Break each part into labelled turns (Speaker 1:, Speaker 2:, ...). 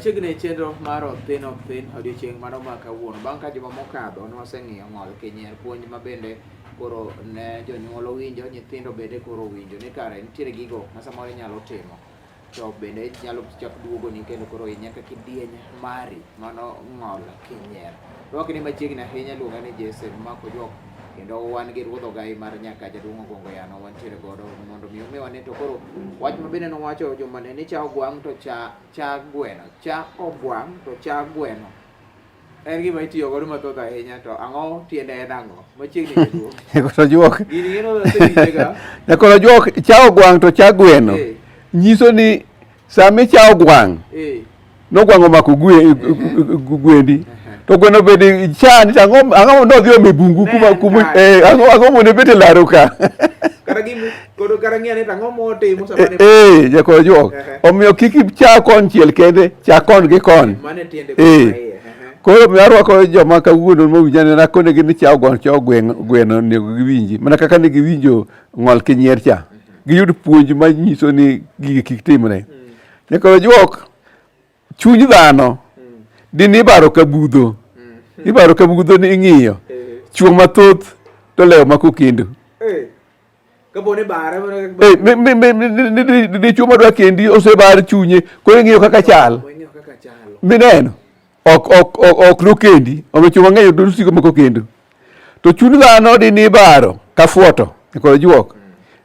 Speaker 1: Machiegni e chenro mar Othin Othin odiochieng' mano ma kawuono. Bang' ka juma mokadho ne waseng'iyo ng'ol kinyier puonj ma bende koro ne jonyuol owinjo, nyithindo bende koro owinjo ni kare nitiere gigo ma samoro inyalo timo to bende nyalo chak duogoni kendo koro nyaka kidieny mari mano ng'ol kinyier. Rwakni machiegni ahinya iluonga ni Jesse Mako Juok kendo wan gi ruodh ogai mar nyaka jaduong' Ogongo Yano wantiere godo mondo mi omiwa ne to koro wach ma bende nowacho jumane ni cha ogwang' to cha cha gweno cha ogwang' to cha gweno en gima itiyo godo mathoth ahinya to ang'o tiende en ang'o machiegni jaduong'
Speaker 2: Nyakoro juok.
Speaker 1: gini ng'eno osewinjega
Speaker 2: Nyakoro juok cha ogwang' to cha gweno.
Speaker 1: Eh.
Speaker 2: Nyiso ni sama icha ogwang'
Speaker 1: eh
Speaker 2: nogwang' omako gwendi. To gweno bende cha ni ang'o ang'o nodhi ome bungu kuma
Speaker 1: Ne en
Speaker 2: kuma
Speaker 1: kanye?
Speaker 2: eh ang'o ang'o mondo ibet e laro ka.
Speaker 1: kata gimi kodo kata ng'iya ni to ang'o motimo sama ne
Speaker 2: Eh, nyakoro juok.
Speaker 1: Ehe.
Speaker 2: Omiyo kik icha konchiel kende, cha kon gi kon.
Speaker 1: mano e tiende
Speaker 2: Eh.
Speaker 1: kuma iye ehe.
Speaker 2: Koro mi arwako joma kawuono mowinja ni nakonegi ni cha ogwang' cha ogweng' gweno onego giwinji mana kaka ne giwinjo ng'ol kinyier cha giyud puonj manyiso ni gigi kik timre nyakoro juok chuny dhano dine ibaro ka budho ibaro ka budho ni ing'iyo chwo mathoth to lewo mako kendo
Speaker 1: Eh. Kapo ni bare mana kaka
Speaker 2: Eh, dichwo madwa kendi osebar chunye koro ing'iyo kaka chal
Speaker 1: Ing'iyo kaka chalo.
Speaker 2: mineno ok ok ok ok nokendi omiyo chwo mang'eny to siko moko kendo to chuny dhano dine ibaro ka fuoto kod juok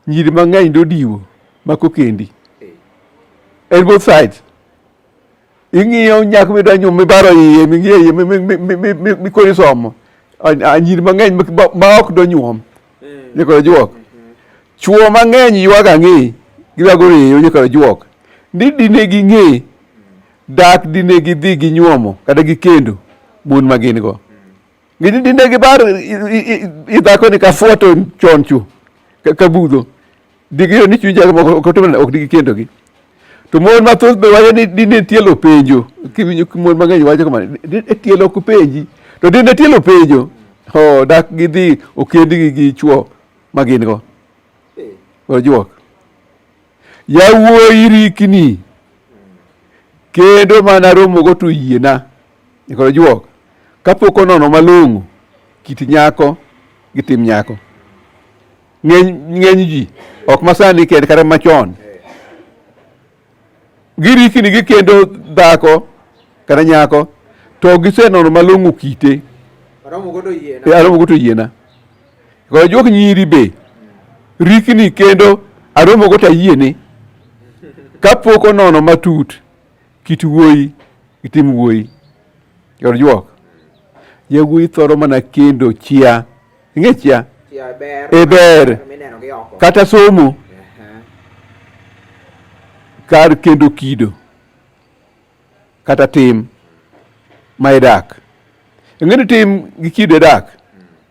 Speaker 2: nyiri mang'eny dodiwo mako kendi
Speaker 1: Eh.
Speaker 2: en both sides ing'iyo nyako midwa nyuomo mibaro iye ming'iyo iye mikoro isomo nyiri mang'eny ma ok donyuom nyakoro juok chwo mang'eny ywago ang'e giywago reyo nyakoro juok ni dine ging'e dak dine gidhi ginyuomo kata gikendo mon ma gin go ng'e dine gibar i dhako ni ka fuoto chon chu ka budho digiyudo ni chuny jago moko ok otimo ok digikendo gi to mon mathoth be wacho ni dine tielo penjo kiwinjo mon mang'eny wacho kamano tielo ok penji to dine tielo penjo oh dak gidhi okendgi gi chwo ma gin go ojuok yawuoyi rikni kendo mana romogo to yiena kod ojuok kapok onono malong'o kit nyako gi tim nyako ng'eny ng'eny ji ok masani kende kata machon girikni gikendo dhako kata nyako to gisenono malong'o kite
Speaker 1: Aromo godo yiena.
Speaker 2: E, aromo go to yiena kod juok nyiri be rikni kendo aromo go to ayiene kapok onono matut kit wuoyi gi tim wuoyi kod juok yawuoyi thoro mana kendo chia ing'e chia
Speaker 1: Chia ber.
Speaker 2: E ber.
Speaker 1: Mineno gi oko.
Speaker 2: kata somo
Speaker 1: Ehe.
Speaker 2: kar kendo kido kata tim ma idak ing'e ni tim gi kido idak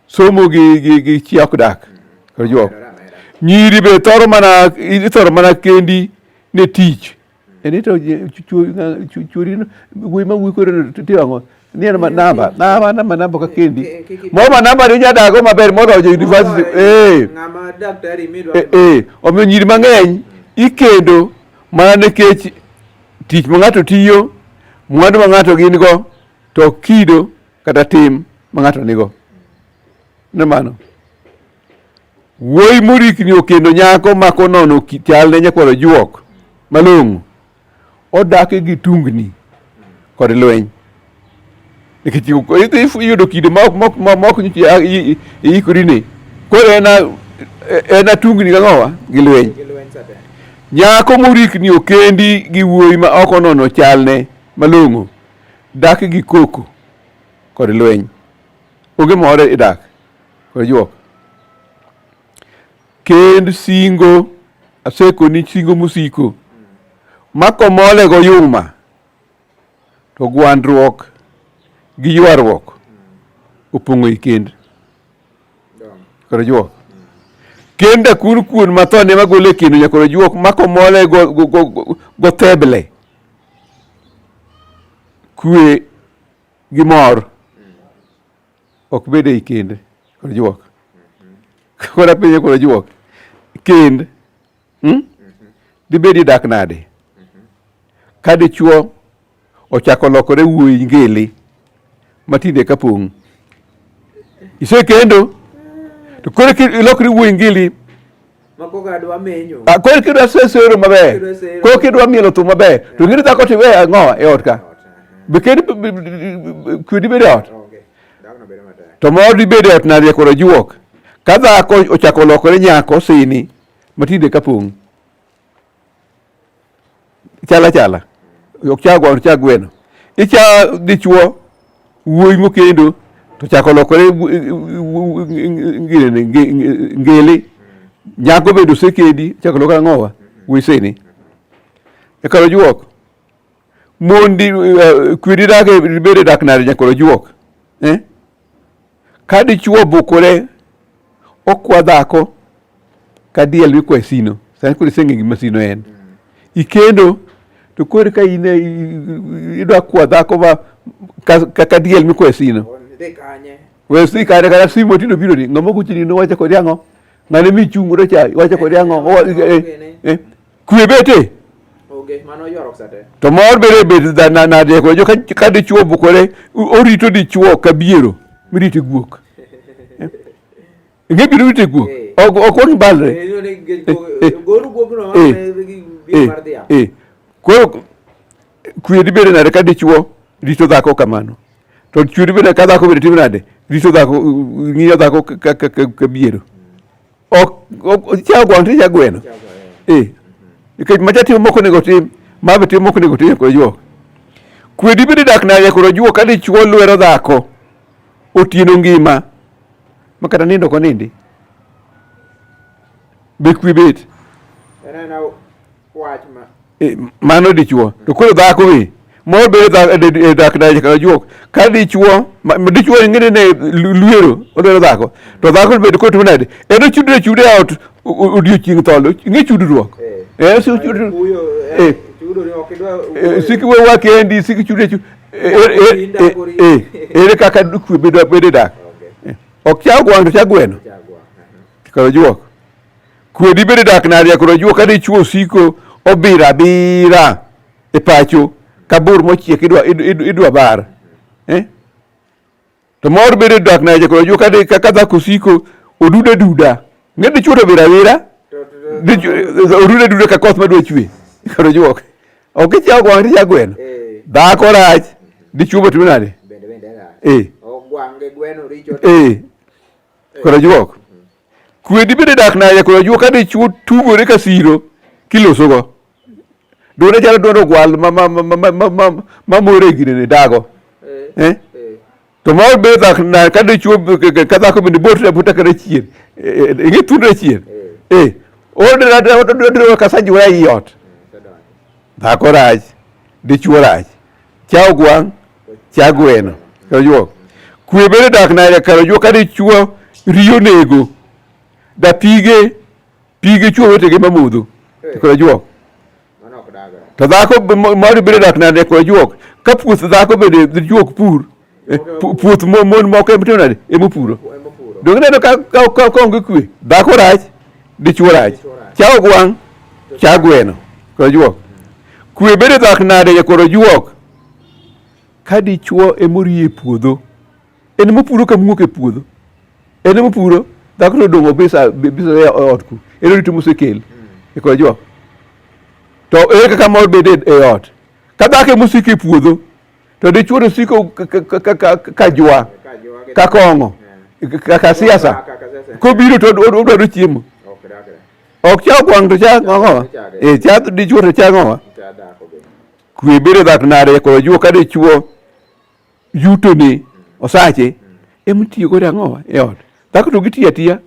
Speaker 2: somo gi, gi, gi chia ok dak kod juok nyiri be thoro mana ithoro mana kendi ne tich eni to chuori wuoyi ma wuoyi koro timo ang'o ni en namba namba namba namba ka kendi moro ma namba ni nyadago maber moloyo university eh
Speaker 1: Ng'ama daktari midwa.
Speaker 2: eh, eh omiyo nyiri mang'eny ikendo mana nikech tich ma ng'ato tiyo mwandu ma ng'ato gin go to ok kido kata tim ma ng'ato nigo ne mano wuoyi morikni okendo nyako mako nono chalne nyakwaro juok malong'o odak gi tungni kod lweny nikech iyudo kido ma ok ma ok nyocha iikori ne koro en en tungni gang'owa gi lweny
Speaker 1: Gi lweny sate.
Speaker 2: nyako morikni okendi gi wuoyi ma ok onono chalne malong'o dak gi koko kod lweny onge mor e dak kod juok kend singo asekoni singo mosiko ma komole go yuma to gwandruok gi ywaruok opong'o i kend kod juok kend akun kuon mathone magolo e kendo nyakoro juok ma komole go, go, go, go, go theble kwe gi mor ok bed ei kend kod juok koro apenjo kod juok kend hmm? Dibed idak nade ka dichuo ochako lokore wuoyi ngeli matinde ka pong'. Isekendo to koro ilokri wuoyi ngili
Speaker 1: Ah,
Speaker 2: koro kidwa sero maber, koro kidwa mielo thum maber, to ng'eni dhako to iweyo ang'o e ot ka? Be kend kwe dibed e ot? To mor dibed e ot nade koro juok? Ka dhako ochako lokore nyako sini matinde ka pong'. Chala chala. Ok cha gweno, cha gweno. Icha dichuo wuoyi mokendo to chako lokore ngeli. Nyako bende osekedi chako lokore ang'owa? Wuoyi sini. E kar ojuok. Mondi eh, kwedi dak e bede dak nade nyakoro juok. Eh? Ka dichuo obukore okwa dhako ka diel mikwa e sino. Sani koro iseng'e gima sino en. Ikendo to koro ka in idwa kwa dhako ma kaka diel mikwa e sino. We si kare kata simu tinde obiro ni ng'ama gochoni nowacho kodi ang'o? Ng'ane michung' godo cha iwacho kodi ang'o? Eh, eh, kwe bete.
Speaker 1: Onge, mano ywaruok sate.
Speaker 2: To mor bede bet nade koro jo ka dichuo obukore orito dichuo ka biero mirito guok. Ing'e biro rito guok.
Speaker 1: Eh.
Speaker 2: Ok ok wang' balre.
Speaker 1: Eh, Goru guogno
Speaker 2: Eh.
Speaker 1: biro mar dhiang'.
Speaker 2: Eh. Koro kwe dibede nade ka dichuo rito dhako kamano. To chwe dibede ka dhako bende timo nade? Rito dhako ng'iyo dhako ka ka ka biero. Ok ok cha gwang' to cha gweno. Eh. Nikech macha timo mok onego tim, ma be timo mok onego tim koro juok. Kwe dibede dak nade koro juok ka dichuo lwero dhako otieno ngima ma kata nindo ok onindi. Be kwe bet?
Speaker 1: En aena wach ma
Speaker 2: Eh, mano dichuo. To koro dhako be mor bedo e dak nade kata juok. Ka dichuo dichuo ing'e ni lwero olwero dhako. To dhako bende koro timo nade? En ochudre achuda e ot odiochieng' thol. Ing'e chudruok.
Speaker 1: Eh.
Speaker 2: Eh, si ochudre.
Speaker 1: Kuyo,
Speaker 2: Eh.
Speaker 1: chudo ni ok idwa
Speaker 2: Eh, sik we wa kendi sik chudre chu. Eh, ere kaka kwe bedo bedo dak.
Speaker 1: Okay.
Speaker 2: Ok cha gwang' to cha gweno.
Speaker 1: Chagwa.
Speaker 2: Koro juok. Kwe dibed dak nade koro juok ka dichuo osiko obiro abira e pacho ka bur mochiek idwa idwa bar. Eh? To mor bedo dak nade koro juok ka ka dhako osiko oduda duda. Ng'e dichuo to obiro abira. Oduda duda ka koth madwa chwe. Koro juok. Ok ichaw gwang' to ichaw gweno.
Speaker 1: Eh.
Speaker 2: Dhako rach. Dichuo be timo nade?
Speaker 1: Bende bende rach.
Speaker 2: Eh.
Speaker 1: Ogwang' gi gweno richo.
Speaker 2: Eh. Koro juok. Kwe dibede dak nade koro juok ka dichuo tugore ka siro kilosogo. Duonde chalo duond ogwal ma ma ma ma ma ma ma more ginene dago.
Speaker 1: Eh.
Speaker 2: Eh?
Speaker 1: Eh.
Speaker 2: To mor bedo dak nade ka dichuo ka dhako bende botre abota kata chien. Ing'e thundre chien. Eh. Odre odre ka sanjura ei ot. Dhako rach, dichuo rach. Cha ogwang', cha gweno. Koro juok. Kwe bende dak nade kar ojuok ka dichuo riyo nego. Da pige, pige chuo wetege mamodho. Koro juok.
Speaker 1: Mano ok dagre.
Speaker 2: To dhako moro bende dak nade koro juok. Ka puoth dhako bende dichuo ok pur. Eh, Puoth mon moko ema timo nade? Ema opuro.
Speaker 1: Ema puro.
Speaker 2: Donge ineno ka ka ka ka onge kwe? Dhako rach, dichuo rach. Cha ogwang', cha gweno. Koro juok. Kwe bende dak nade koro juok? Ka dichuo ema oriyo e puodho. En ema opuro ka muok e puodho. En ema opuro, dhako to odong' obisa bisa e ot ku. En orito mosekel. E koro juok. To ere kaka mor bede e ot? Ka dhako ema osiko e puodho, to dichuo to siko ka jwa,
Speaker 1: Ka jwa gi-
Speaker 2: ka kong'o, kaka siasa.
Speaker 1: Kaka siasa.
Speaker 2: Kobiro to odwaro chiemo.
Speaker 1: Ok dagre.
Speaker 2: Ok cha ogwang' to cha ng'owa. Eh, cha dichuo to cha ng'owa.
Speaker 1: Cha dhako bende.
Speaker 2: Kwe bedo dak nade koro juo ka dichuo yutone osache ema otiyo godo ang'owa e ot. Dhako to gitiyo atiya,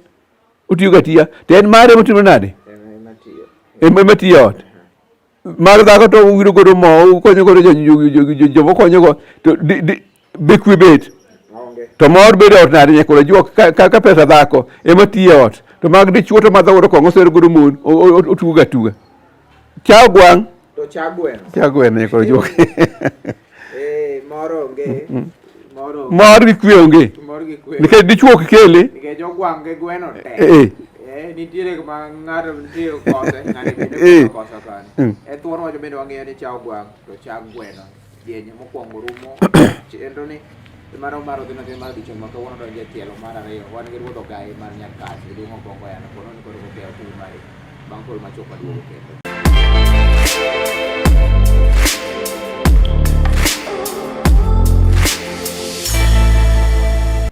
Speaker 2: otiyo go atiya, to en mare ema otimo nade?
Speaker 1: Ema ema tiyo.
Speaker 2: Ema ema tiyo e ot. Mar dhako to owiro godo mo, okonyo godo joma okonyogo, to be kwe bet.
Speaker 1: Onge.
Speaker 2: To mor bedo e ot nade nyakoro juok ka, ka, ka pesa dhako ema tiyo e ot. To mag dichuo to madho godo kong'o osero godo mon, otugo atuga. Cha ogwang',
Speaker 1: To cha gweno.
Speaker 2: cha gweno nyakoro juok.
Speaker 1: Eh, mor onge. Mor onge.
Speaker 2: Mor gi kwe onge.
Speaker 1: Mor gi kwe.
Speaker 2: Nikech dichuo ok kele.
Speaker 1: Nikech ogwang' gi gweno tek.
Speaker 2: Eh.
Speaker 1: Eh, nitiere ma ng'ato nitie kose, ng'ani bende
Speaker 2: Eh.
Speaker 1: koso koni.
Speaker 2: Mm.
Speaker 1: E thuon wacho bende wang'eyo ni cha ogwang' to cha gweno. Kidienje mokwongo rumo chenro ni mano mar odhino dhi mar odiochieng' ma kawuono donjo e tielo mar ariyo. Wan gi ruodh ogayi mar Nyakach, jaduong' Okongo Yano, kono ni koro kokewo TV mari bang' thuolo machuok waduogo kendo.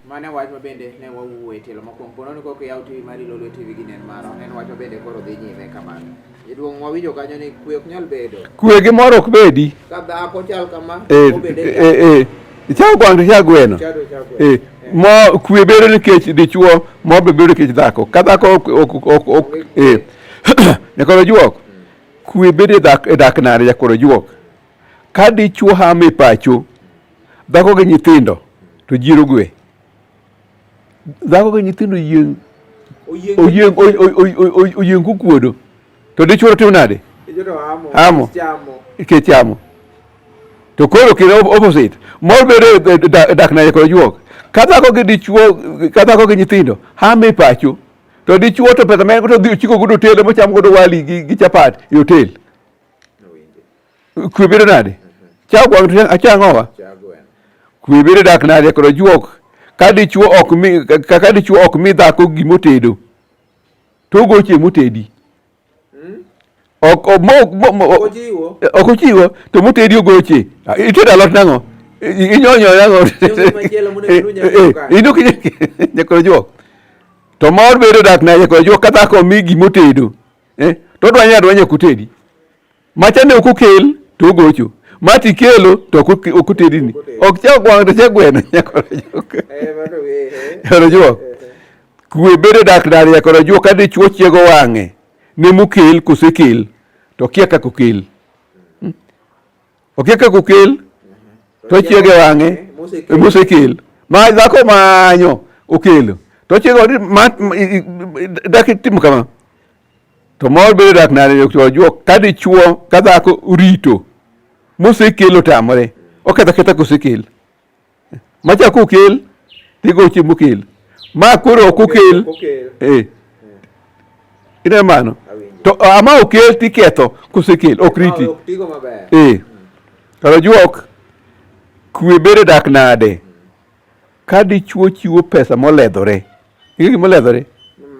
Speaker 1: Mano e wach ma bende ne wawuoye e tielo mokwongo. Pono ni kok iyaw TV mari Lolwe TV gi nen maro, en wach ma bende koro dhi nyime kamano. Jaduong' wawinjo kanyo ni kwe ok nyal bedo.
Speaker 2: Kwe gi mor ok bedi.
Speaker 1: Ka dhako chal kama,
Speaker 2: Eh,
Speaker 1: obede
Speaker 2: eh, eh. Ichago gwang' to ichago gweno.
Speaker 1: Chado chako.
Speaker 2: Eh, mo kwe bedo nikech dichuo, mor be bedo nikech dhako. Ka dhako ok eh. Nyakoro juok. Kwe bedo e dak nade jakoro juok. Ka dichuo hamo e pacho, dhako gi nyithindo to jiero gwe. Dhako gi nyithindo yieng'
Speaker 1: Oyieng'
Speaker 2: oyieng' oyieng' kukuodo. To dichuo to timo nade?
Speaker 1: Dichuo
Speaker 2: Hamo.
Speaker 1: Chamo.
Speaker 2: Nikech chamo. To koro kendo opposite. Mor bedo e dak nade kod juok. Ka dhako gi dichuo, ka dhako gi nyithindo hamo e pacho. To dichuo to pesa ma en go to odhi ochiko godo hotel mocham godo wali gi chapat e hotel. Kwe bedo nade? Chao gwang' to achang'owa. Kwe bedo dak nade kod juok. Ka dichuo ok mi ka dichuo ok mi dhako gimotedo. To ogoche motedi. Ok mo ok ochiwo to motedi ogoche. Itedo alot nang'o? Inyonyo nang'o? Ino nyakoro juok. To mor bedo dak nade kod juok ka dhako omi gimotedo. Eh, to odwanyo adwanya ok otedi. Macha ne ok okel to ogocho. Ma tikelo to ok otedini. Ok cha gwang' to cha gweno nyakoro juok. Nyakoro juok. Kwe bedo dak nade nyakoro juok ka dichuo chiego wang'e ne mokel kosekel to okia kaka okel. Okia kaka okel to ochiego e wang'e mosekel. Ma dhako manyo okelo to ochiego ma dak itimo kama. To mor bedo dak nade nyakoro juok ka dichuo ka dhako orito mosekel otamore oketho aketha kosekel. Macha kokel tigoche mokel. Ma koro ok okel. Eh. Ineno mano? To ama okel tiketho kosekel ok riti. Eh. Koro juok kwe bedo dak nade ka dichuo chiwo pesa moledhore. Ing'e gima oledhore?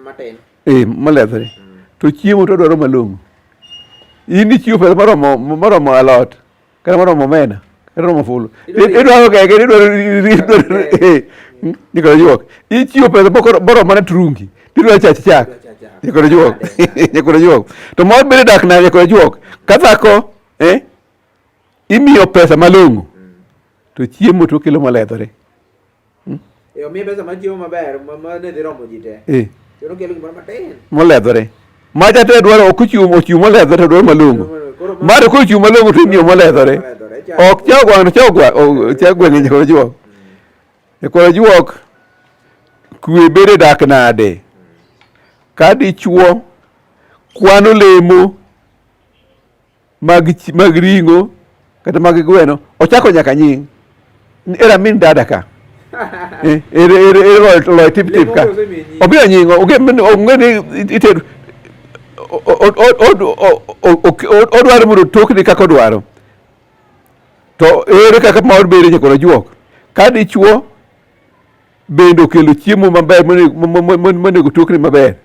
Speaker 1: Matin.
Speaker 2: Eh, moledhore. To chiemo to odwaro malong'o. In ichiwo pesa moromo alot kata moromo omena kata moromo fulu. Idwaro keke, idwaro eh, nikoro juok. Ichiwo pesa moromo mana turungi, tidwaro chach chak. Nikoro juok. Nikoro juok. To mor bedo dak nade nikoro juok. Ka dhako eh, imiyo pesa malong'o to chiemo to okelo moledhore.
Speaker 1: E omiye pesa mar chiemo maber ma ne dhi romo ji te.
Speaker 2: Eh.
Speaker 1: To nokelo gimoro matin.
Speaker 2: Moledhore. Macha te dwaro ok ochiwo ochiwo moledhore to dwaro malong'o. Mare koro ochiwo malong'o to imiyo moledhore. Ok cha gwang' to cha gwang' cha gweng' nyakoro juok. Nyakoro juok kwe bedo dak nade ka dichuo kwano lemo mag ring'o kata mag gweno ochako nyaka nying era min dada ka eh, ere ere ere loy tip tip ka omiyo nying ong'e ni itedo odwaro mondo otokni kaka odwaro to ere kaka ma odbedo nyakoro juok ka dichuo bende okelo chiemo maber monego tokni maber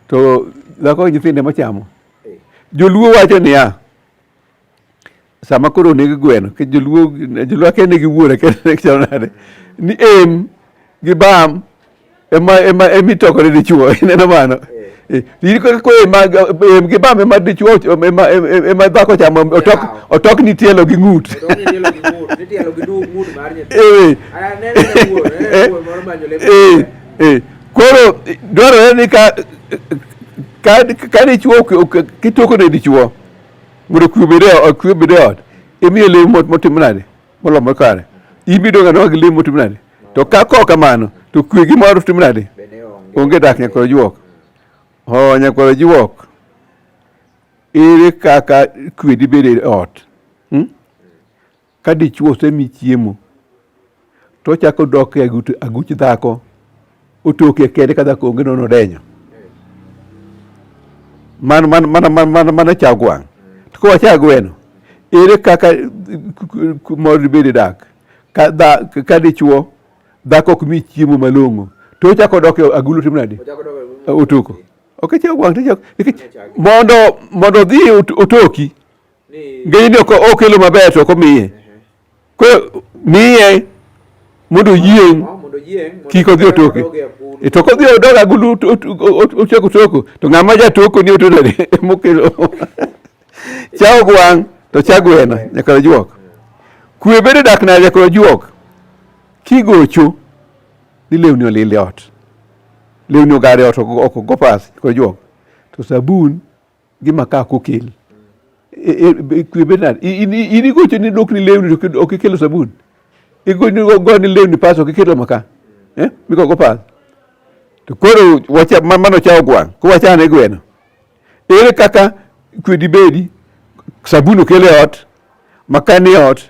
Speaker 2: to dhako gi nyithinde machamo Joluo wacho niya, sama koro oneg gweno, nikech joluo joluo akia ni giwuoro akia ni chalo nade, ni em gi bam ema ema ema itoko ne dichuo, ineno mano? Eh, in koro ko ema em gi bam ema dichuo ema ema dhako chamo otok otok ni tielo gi ng'ut.
Speaker 1: Otok ni tielo gi ng'ut, ni tielo gi dug ng'ut mar nyathi.
Speaker 2: Eh.
Speaker 1: Aneno wuor, aneno wuor moro manyo lep.
Speaker 2: Eh, eh. Koro dwarore ni ka ka dichuo kitoko ne dichuo mondo kwe obed e kwe obed e ot imiye lemo motim nade molomo kare in bidong' adong'a gi lemo motim nade to ka kok kamano to kwe gi mor tim nade onge dak nyakwar juok o nyakwar juok ere kaka kwe dibed e ot hmm? Ka dichwo osemi chiemo to ochako dok e aguch dhako otoke kende ka dhako onge nono odenyo. Mano mano mano mano mano cha gwang'. To kowacha gweno, Ere kaka mor dibed e dak? Ka, dha, ka dichuo dhako ok mi chiemo malong'o to ochako dok e agulu timo nade? Otoko. Ok ichako gwang' to ichako nikech mondo odhi otoki ng'e ni ok okelo maber to ok omiye. Koro miye mondo oyieng' kik odhi otoki. E to kodhi odog agulu ochako toko to ng'ama jatoko ni oto nade mokelo. Chawo gwang' to cha gweno nyaka ojuok. Kwe bedo dak nade nyaka ojuok. Kigocho ni lewni olil e ot. Lewni ogar e ot ok ogo pas nyaka ojuok. To sabun gi makaa ok okel. Kwe bedo nade? In igocho ni luokni lewni to ok ikelo sabun. Igocho ni goni lewni pas ok ikelo makaa. Eh? Migogo pas. To koro wacha mano chawo gwang'. Koro wachane gweno. Ere kaka kwe dibedi sabun okel e ot, makaa ni e ot,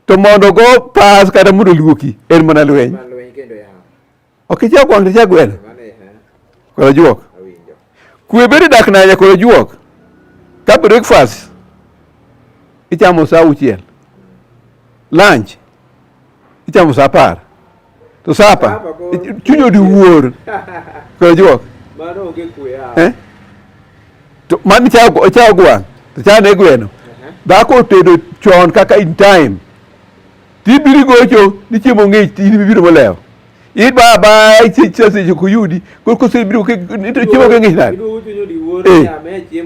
Speaker 2: to mondo go pas kata mondo oluoki en mana lweny. Ok ichaw gwang' to ichaw gweno. Koro ajuok. Kwe bedo dak nade koro ajuok. Ka breakfast ichamo saa auchiel. Lunch ichamo saa apar. To sapa chuny odiwuor koro ajuok.
Speaker 1: Mano onge kwe
Speaker 2: ah. Eh? To mano ichawo gwang' to chawo ne gweno. Dhako otedo chon kaka in time. Tibiro igocho ni chiemo ng'ich to in ibiro molewo. Iba aba seche kuyudi koro kosebiro to chiemo ke ng'ich nade?
Speaker 1: Eh,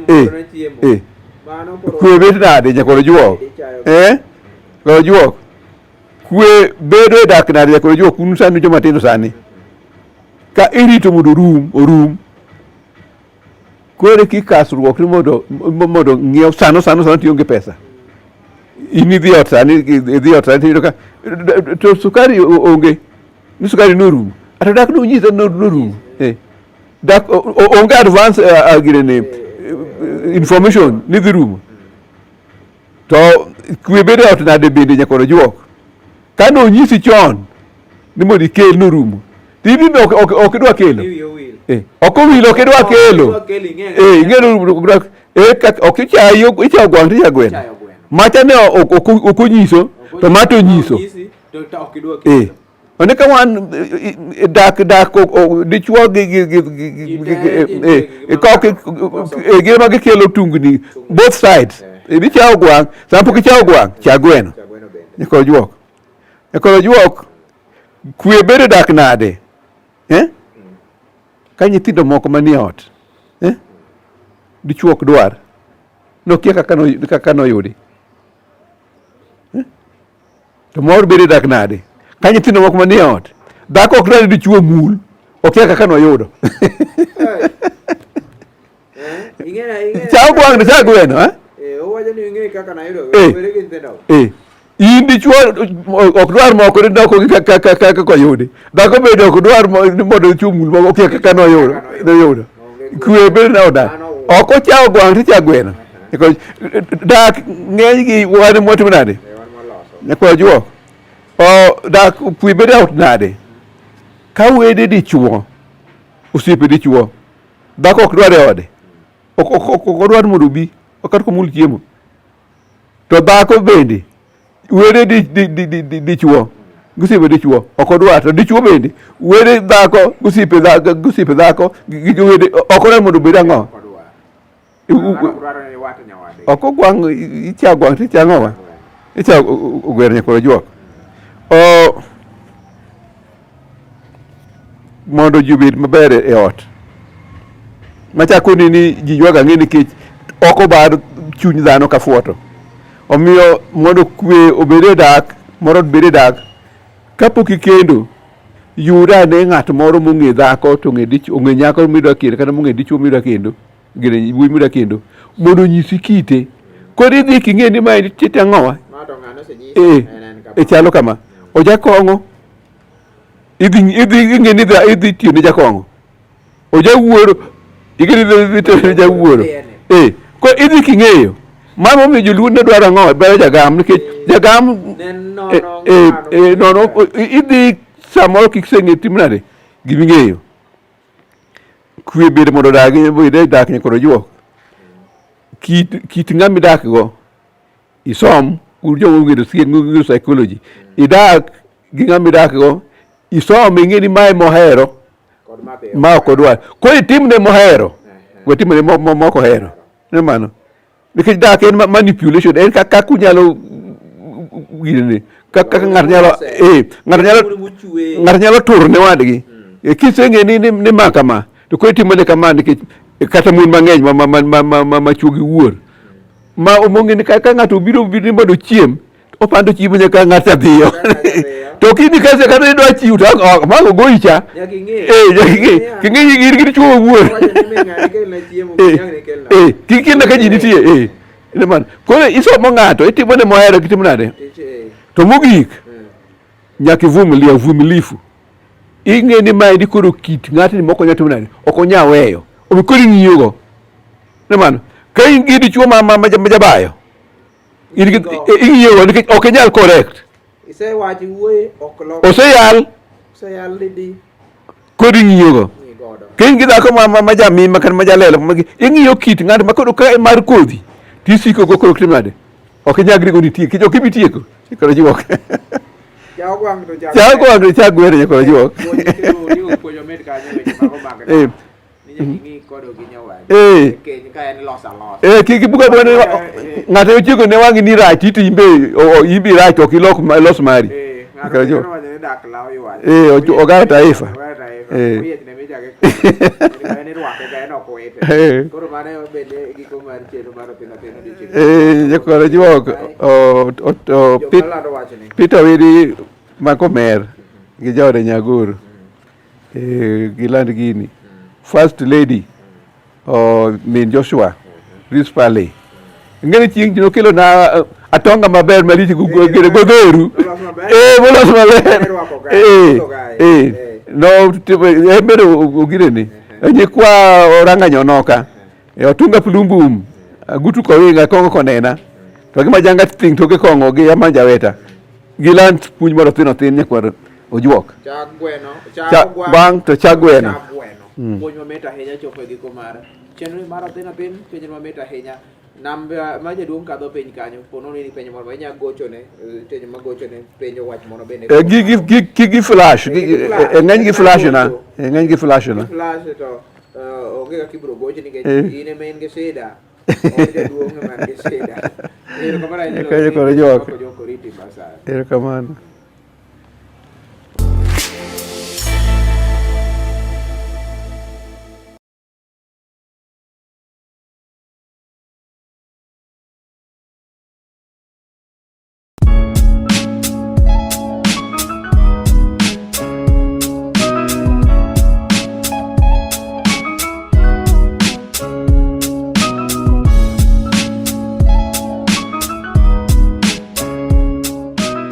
Speaker 1: eh,
Speaker 2: eh. Kwe bet nade nyakwar ojuok? Eh? Nyakwar ojuok. Kwe bedo e dak nade nyakwar ojuok un sani joma tindo sani. Ka irito mondo orum, orum. Koro kikasruok ni mondo ng'iew sano sano sano tionge pesa. In idhi ot sani idhi ot sani tiyudo ka to sukari onge. Ni sukari norumo. Ata dak nonyisa norumo. Eh. Dak onge advance girene information ni dhi rumo. To kwe bedo e ot nade bende nyakwar ojuok. Ka nonyisi chon ni mondo ikel norumo. To in bende ok idwa kelo. Eh, ok owil ok idwa kelo. Eh, ing'e norumo eh kaka ok ichayo ichayo gwang' to ichayo gweno. Macha ne ok onyiso to ma to onyiso. Eh. One ka wan dak dak dichuo gi gi gi gi ka ok gin ma gikelo tungni both sides. Idhi chawo gwang', sama pok ichawo gwang', cha gweno. Nyaka ojuok. Nyaka ojuok. Kwe bedo dak nade? Eh? Ka nyithindo moko manie ot, eh? Dichuo ok dwar. Nokia kaka noyudi. Eh? To mor bedo dak nade? Ka nyithindo moko manie ot, dhako ok dwar ni dichuo mul, okia kaka noyudo. Chaw gwang' to chaw gweno, eh? Eh. In dichuo ok dwar moko ni doko gi kaka koyudi. Dhako bende ok dwar ni mondo dichuo mul moko okia kaka noyudo. Noyudo. Kwe bedo na odak. Ok ochawo gwang' to ichawo gweno. Dak ng'eny gi wan mwatimo nade? Nyakwa juok. O dak kwe bedo ot nade? Ka wede dichuo, osiepe dichuo, dhako ok dwar e ode. Ok odwar mondo obi, ok kata komul chiemo. To dhako bende wede dichuo gosiepe dichuo ok odwar to dichuo bende wede dhako gosiepe dhako gosiepe dhako gi wede ok odwar mondo obed ang'o ok ogwang' icha gwang' to icha ang'owa icha ogwer nyakwar ojuok o mondo ji obed maber e ot machako ni ni ji ywago ang'e nikech ok obar chuny dhano ka fuoto omiyo mondo kwe obed e dak moro obed e dak kapok ikendo yud ane ng'at moro mong'e dhako to ong'e dichuo ong'e nyako midwa kendo kata mong'e dichuo midwa kendo gine wuoyi midwa kendo mondo onyisi kite koro idhi king'e ni mae tite ang'owa eh, e chalo kama ojakong'o idhi idhi ing'e ni idhi tiyo ne jakong'o ojawuoro ing'e ni idhi tiyo ne jawuoro eh ko idhi king'eyo mano momiyo joluo ne dwaro ang'o dwaro jagam nikech jagam eh, eh, eh, nono idhi samoro kik seng'e tim nade giming'eyo kwe bende mondo odagi dak nyaka ojuok kit kit ng'ama idak go. Isom un joma ong'eyo ong'eyo psychology. Idak gi ng'ama idak go, isom ing'e ni mae mohero ma ok odwar. Koro itimne mohero, we timne mok ohero. Ne mano. Nikech dak en manipulation, en kaka unyalo ginene. Kaka ng'ato nyalo ng'ato nyalo ng'ato nyalo tur ne wadgi. Kiseng'e ni ma kama, to koro itimone kama nikech kata mon mang'eny ma chuogi wuor. Ma omong'e ni ka ng'ato obiro ni mondo ochiem, opando chiemo nyaka ng'ato dhiyo. To kini kase kata idwa chiwo to mago goyi cha. Eh, nyaka ing'e. King'e ni in gi dichuo wuor. Eh, kik kinde ka ji nitie, eh. Ine mano. Koro isomo ng'ato, itimo ne mohero kitimo nade? To mogik, nyaka ivumilia, uvumilifu. Ing'e ni maendi koro kit ng'atni mok onyal timo nade? Ok onyal weyo. Omiyo koro ing'iyogo. Ine mano. Ka in gi dichuo ma jabayo, in gi ing'iyogo nikech ok inyal correct.
Speaker 1: Isewacho wuoye ok lok.
Speaker 2: Oseyal.
Speaker 1: Oseyal didi.
Speaker 2: Koro ing'iyogo. Ka in gi dhako ma jamima kata ma jalelo, ing'iyo kit ng'ato ma koro ka mar kodhi, tisiko go koro timo nade? Ok inyagri go nitie, nikech ok ibi tieko. Koro juok.
Speaker 1: Chao gwang' to chak.
Speaker 2: Chao gwang' to chak gweno koro juok.
Speaker 1: Puonjo med kanyo weche mago mag. Eh.
Speaker 2: Eh, kik ibuga bwana ng'ato ochiego ne wang'i ni rach iti imbe imbe rach ok ilok los mari. Eh, ogara taifa. Eh. Eh, jokoro juok o Peter Widi Makomer gi jaode Nyaguru. Giland gini. First lady min Joshua Rispa Lee. Ing'eni chieng' nokelo na atonga maber malich godheru. Eh, molos maber. Eh, eh. No, en bende ogireni. Nyikwa Oranga Nyonoka. Otunga plumbum. Agutu kowinga kong'o konena. To gi majanga thing toke kong'o gi amanja weta. Giland puonj moro thin othin nyakwar Ojuok.
Speaker 1: Chak gweno,
Speaker 2: chak gwang' to chak gweno.
Speaker 1: Chak gweno. Puonj mamit ahinya chopo e giko mar chenro mar othin othin, chenro mamit ahinya. Namba ma jaduong' kadho piny kanyo, po nono in penjo moro, inya gochone, penjo ma gochone, penjo wach moro bende.
Speaker 2: Gi gi flash, ng'eny gi flash na, ng'eny gi flash na.
Speaker 1: Flash to onge kaka ibiro gochi nikech in ema in gi shida. Ok jaduong' ema nigi shida. Erokamano ahinya.
Speaker 2: Erokamano.